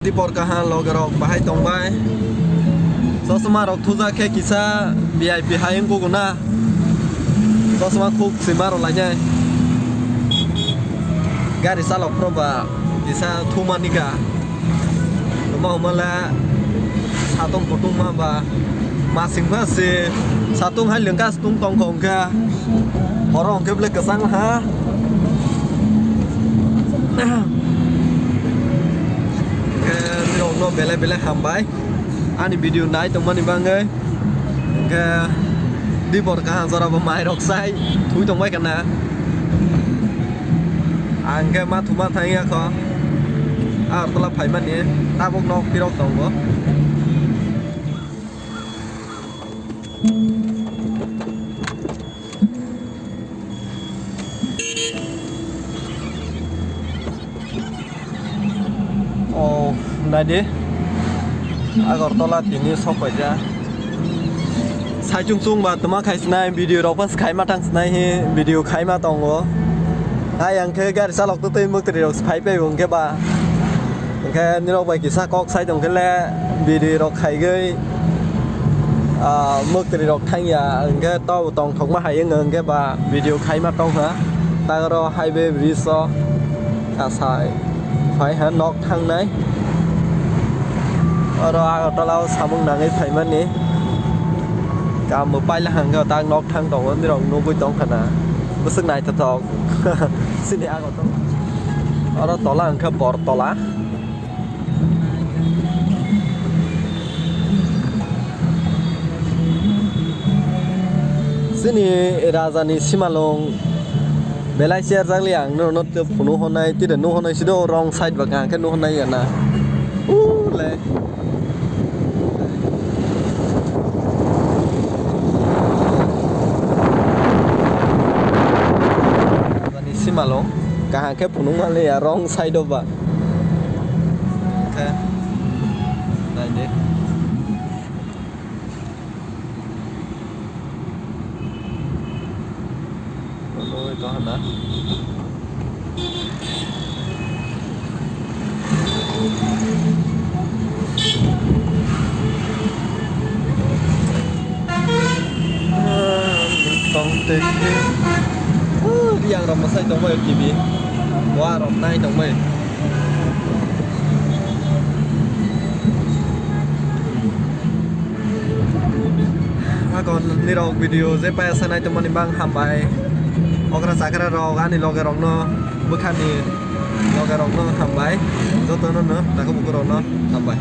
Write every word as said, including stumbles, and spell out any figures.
Dipor kaha loge rok bahai tongbai. Chosma rok thujak khe kisa V I P hai wngkukuna. Chosma khuk sima rok lainai. Gari chalok phro ba kisa thumani ka. Tuma humala satung kutung ma ba. Masing ma se satung hai lengka satung tong kong kha. Horo hwnkhe bwle kwchang ha. Hwnkhe nirokno belai belai hambai ani video nai tongmani bagwi. Hwnkhe dipor kaha jora bo mai rok sai thui tongbai kana. Ang khe ma thuma thang ya kho. Agartala phaimani tabuk nok pirok tongo. Oh, naidi. Agartala tini sok paija. Saichung chung ba tuma khai sinai video rok pas khai ma thang sinai hi video khai ma tongo. Hai ang khe gari chalok twi twi mwktwrwi rok phai phai bo hwnkhe ba. Hwnkhe nirok bai kisa kok sai tong khe le video rok khaigwi, ah, mwktwrwi rok thang ya hwnkhe to tong thok ma hai wng hwnkhe ba video khai ma tong kha. Tagoro highway bridge o. Asai phai ha nok thangnai. Oro Agartala o samung nangwi phaimani. Kam bo paila hangkhe tak nok thang tongo, nirok nugwi tong khana. Bwswk naithothok. Sini Agartala. Oro tola hwnkhe Bortola. Chini rajani simalwng belai cherjakli ang norokno tei phunuk hwnai, tei nuk hwnai sido wrong side ba kaham khe nuk hwnai ya na. Ule. Rajani simalwng kaham khe phunuk manliya wrong side o ba. Khe, naidi. Nugwi tongkha na. Tong tei khe. Oh, riyang rok mwsai tongbai o T V. Wa rok nai tongbai. Hakon nirok video je paya sanai tongmani bang hambai. Okra chakra rok ani loge rokno bwkhani loge rokno hambai. Jotono no takhuk bukurokno hambai.